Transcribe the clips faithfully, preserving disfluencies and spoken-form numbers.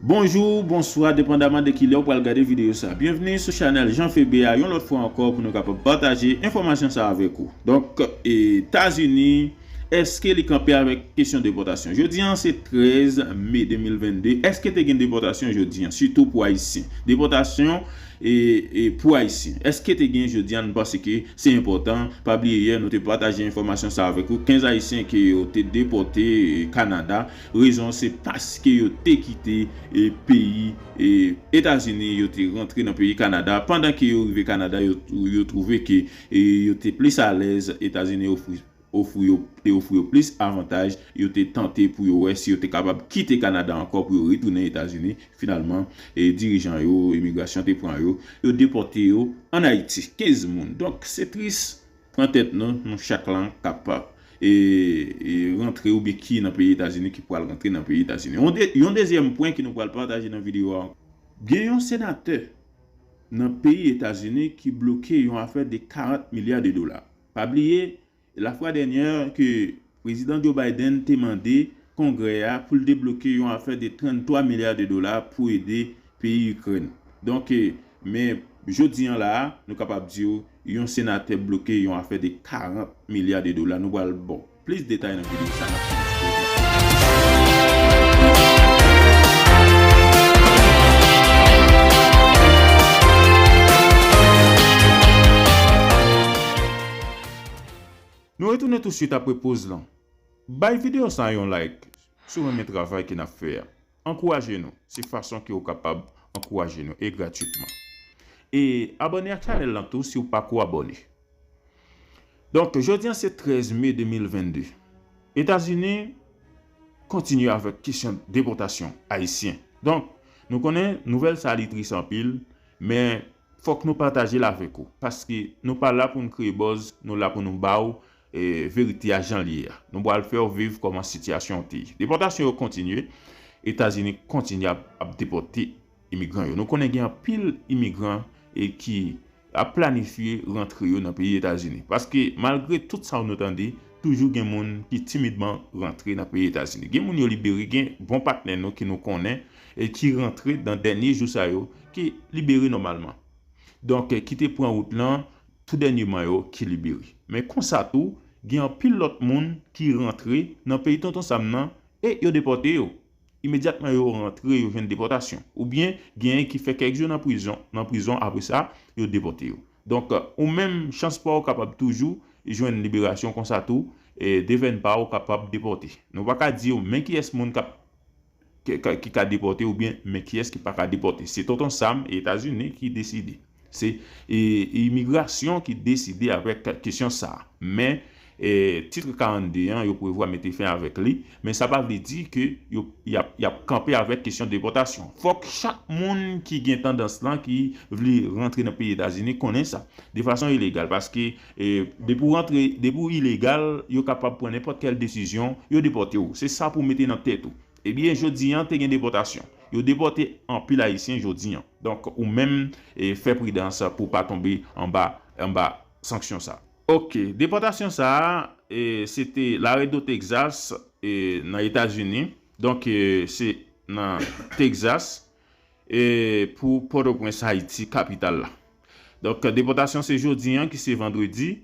Bonjou, bonswa, depandaman de ki lè w pral gade videyo sa. Byenvni sou chanèl Jean Febe a, yon lòt fwa ankò pou nou kapab pataje enfòmasyon sa avèk ou. Donk, Etazini, èske li kanpe avèk kesyon depòtasyon? Jodi an se trèz me de mil vennde. Èske te gen depòtasyon jodi an, sitou pou Ayisyen? Depòtasyon e, e pou Ayisyen. Èske te gen jodi an? Nou panse ke se enpòtan. Pa bliye yè, nou te pataje enfòmasyon sa avèk ou. Kenz Ayisyen ke yo te depòte, e, Kanada. Rezon se paske yo te kite, e, peyi, e, Etazini, yo te rantre nan peyi Kanada. Pandan ke yo rive Kanada, yo, yo twouve ke, e, yo te plis alèz. Etazini ofri, ofri yo, te ofri yo plis avantaj. Yo te tante pou yo wè si yo te kapab kite Kanada ankò pou yo retounen Etazini. Finalman, e, dirijan yo, imigrasyon te pran yo, yo depòte yo ann Ayiti. Kenz moun. Donk, se tris. Pran tèt nou, nou chak lan k ap, e, e, rantre oubyen ki nan peyi Etazini, ki pral rantre nan peyi Etazini. Yon de, yon dezyèm pwen ke nou pral pataje nan videyo a, gen yon senatè nan peyi Etazini ki bloke yon afè de karant milya de dola. Pa bliye, lafwa dènyè ke Prezidan Joe Biden te mande Kongrè a pou l debloke yon afè de tranntwa milya de dola pou ede peyi Ikrèn. Donk, e, men jodi an la a, nou kapab di w, yon senatè bloke yon afè de karant milya de dola. Nou pral ba w plis detay nan videyo sa n ap fini. Nou retounen touswit apre poz lan. Bay videyo sa yon like si w renmen travay ke n ap fè a. Ankouraje nou. Se fason ke w kapab ankouraje nou e gratitman. E abòne ak chanèl lan tou si w pako abòne. Donk, jodi an se trèz me de mil vennde. Etazini kontinye avèk kesyon depòtasyon Ayisyen. Donk, nou konnen nouvèl sa li tris anpil, men fòk nou pataje l avèk ou, paske nou pa la pou n kreye buzz, nou la pou nou ba w, e, verite a jan l ye a. Nou pral fè w viv kòman sitiyasyon an te ye. Depòtasyon yo kontinye, Etazini kontinye ap, ap depòte imigran yo. Nou konnen gen anpil imigran, e, ki ap planifye rantre yo nan peyi Etazini. Paske malgre tout sa nou tande, toujou gen moun ki timidman rantre nan peyi Etazini. Gen moun yo libere, gen bon patnè nou ke nou konnen, e, ki rantre nan dènye jou sa yo, ki libere nòmalman. Donk, e, ki te pran wout lan tou dènyèman yo, ki libere. Men konsa tou, gen anpil lòt moun ki rantre nan peyi Tonton Sam nan e yo depòte yo. Imedyatman yo rantre, yo jwenn depòtasyon. Oubyen, genyen ki fè kèk jou nan prizon, nan prizon, apre sa, yo depòte yo. Donk, ou menm, chans pa w kapab toujou jwenn liberasyon konsa tou, e, devèn pa w kapab depòte. Nou pa ka di w men kiyès moun k ap, ki, ki, ki ka depòte oubyen men kiyès ki pa ka depòte. Se Tonton Sam e Etazini ki deside. Se, e, imigrasyon ki deside avèk kesyon sa a. Men, e, tit karannde an, yo prevwa mete fen avèk li, men sa pa vle di ke yo, y ap, y ap kanpe avèk kesyon depòtasyon. Fòk chak moun ki gen tandans lan, ki vle rantre nan peyi Etazini, konnen sa. De fason ilegal, paske, e, depi w rantre, depi w ilegal, yo kapab pran nenpòt kèl desizyon, yo depòte w. Se sa pou w mete nan tèt ou. Ebyen, jodi an, te gen depòtasyon. Yo depòte anpil Ayisyen jodi an. Donk, ou menm, e, fè pridans pou w pa tonbe anba, anba sanksyon sa. Oke, depòtasyon sa a, e, se te Laredo, Texas, e, nan Etazini. Donk, e, se nan Texas, e, pou Pòtoprens, Ayiti, kapital la. Donk, depòtasyon se jodi an ki se vandredi,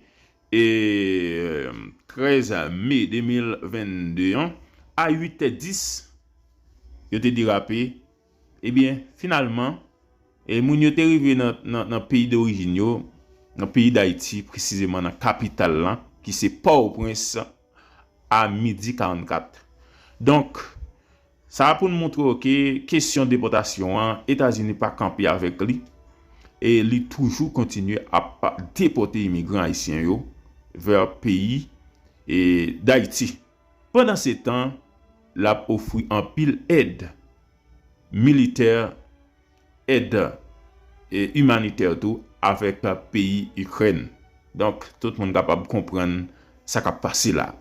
e, trèz me de mil vennde an, a uit è dis, yo te derape. Ebyen, finalman, e, moun yo te rive nan, nan, nan peyi dorijin yo, nan peyi Dayiti, presizeman nan kapital lan, ki se Pòtoprens, a midi karannkat. Donk, sa a pou n montre w ke kesyon depòtasyon an, Etazini pa kanpe avèk li, e li toujou kontinye ap depòte imigran ayisyen yo vè peyi, e, Dayiti. Pandansetan, l ap ofri anpil èd militè, èd, e, imanitè tou avèk peyi Ikrèn. Donk, tout moun kapab konprann sa k ap pase la.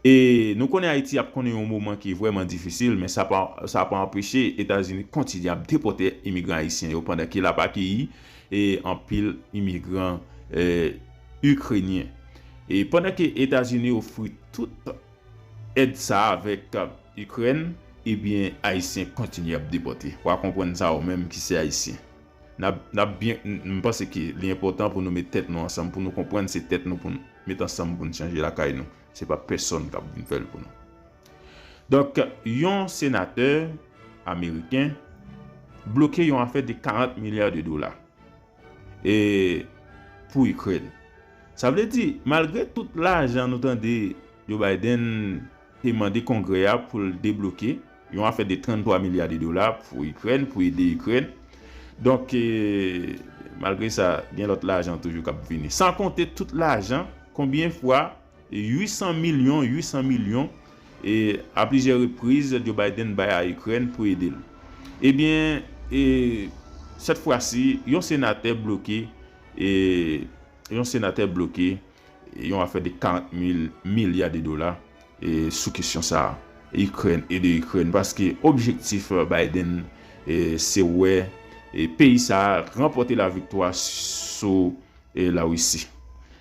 E nou konnen Ayiti ap konnen yon moman ki vrèman difisil, men sa pa, sa pa anpeche Etazini kontinye ap depòte imigran ayisyen yo pandan ke l ap akeyi, e, anpil imigran, e, ikrenyen. E pandan ke Etazini ofri tout èd sa a avèk, e, Ikrèn, ebyen, Ayisyen kontinye ap depòte. W a konprann sa ou menm ki se Ayisyen. N ap, n ap byen, m, m panse ke li enpòtan pou nou met tèt nou ansanm, pou nou konprann se tèt nou pou n met ansanm pou n chanje lakay nou. Se pa pèsonn k ap vin fè l pou nou. Donk, yon senatè ameriken bloke yon afè de karant milya de dola e pou Ikrèn. Sa vle di, malgre tout lajan nou tande Joe Biden te mande Kongrè a pou l debloke yon afè de tranntwa milya de dola pou Ikrèn, pou ede Ikrèn. Donk, e, malgre sa, gen lòt lajan toujou k ap vini. San konte tout lajan, konbyen fwa uit san milyon, uit san milyon, e a plizyè repriz, Joe Biden bay a Ikrèn pou ede l. Ebyen, e, sèt fwa si, yon senatè bloke, e, yon senatè bloke yon afè de karant mil milya de dola, e, sou kesyon sa a, Ikrèn, ede Ikrèn, paske objektif Biden, e, se wè, e, peyi sa a ranpòte laviktwa sou, e, Larisi.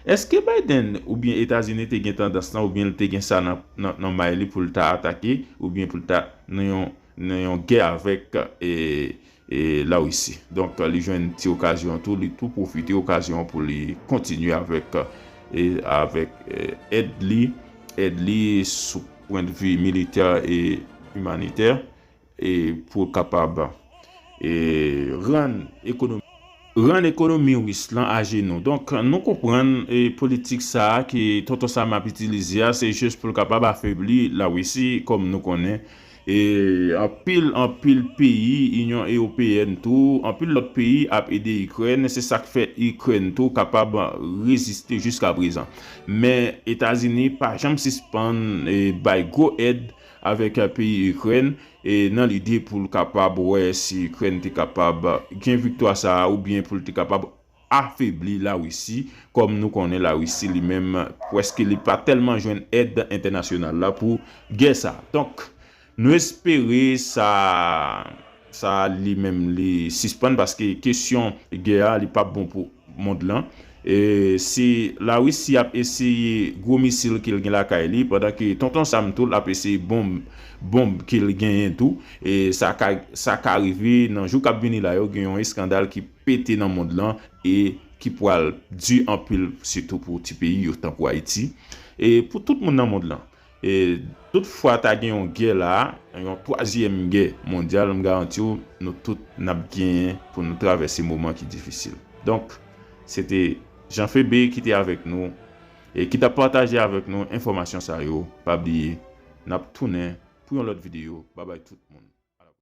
Èske Biden oubyen Etazini te gen tandans lan, oubyen l te gen sa nan, nan, nan may li pou l ta atake, oubyen pou l ta nan yon, nan yon gè avèk, e, e, Larisi? Donk, li jwenn ti okazyon tou, li tou pwofite okazyon pou li kontinye avèk, e, avèk, e, èd li, èd li sou pwendvi militè e imanitè, e pou l kapab, e, rann ekonomi, rann ekonomi ris lan ajenou. Donk, nou konprann, e, politik sa a ke Tonton Sam ap itilize a, se jis pou l kapab afebli Larisi, kòm nou konnen. E anpil, anpil peyi, Inyon Ewopeyèn tou, anpil lòt peyi ap ede Ikrèn. Se sa k fè Ikrèn tou kapab reziste jiska prezan. Men Etazini pa janm sispann, e, bay gwo èd avèk, e, peyi Ikrèn, e nan lide pou l kapab wè si Ikrèn te kapab gen viktwa sa a oubyen pou l te kapab afebli Larisi, kòm nou konnen Larisi li menm, prèske li pa tèlman jwenn èd entènasyonal la pou gè sa. Donk, nou espere sa, sa li menm li sispann, paske kesyon gè a, li p ap bon pou mond lan. E si Larisi ap eseye gwo misil ke l gen lakay li, pandan ke Tonton Sam tou l ap eseye bonm, bonm ke l genyen tou, e sa ka, sa ka rive nan jou k ap vini la yo, gen yon eskandal ki pete nan mond lan e ki pral di anpil, sitou pou ti peyi yo tankou Ayiti, e pou tout moun nan mond lan. E toutfwa ta gen yon gè la, yon twazyèm gè mondyal, m garanti w, nou tout n ap genyen pou nou travèse moman ki difisil. Donk, se te Jean Phébé ki te avèk nou e ki t ap pataje avèk nou enfòmasyon sa yo. Pa bliye, n ap tounen pou yon lòt videyo. Babay tout moun.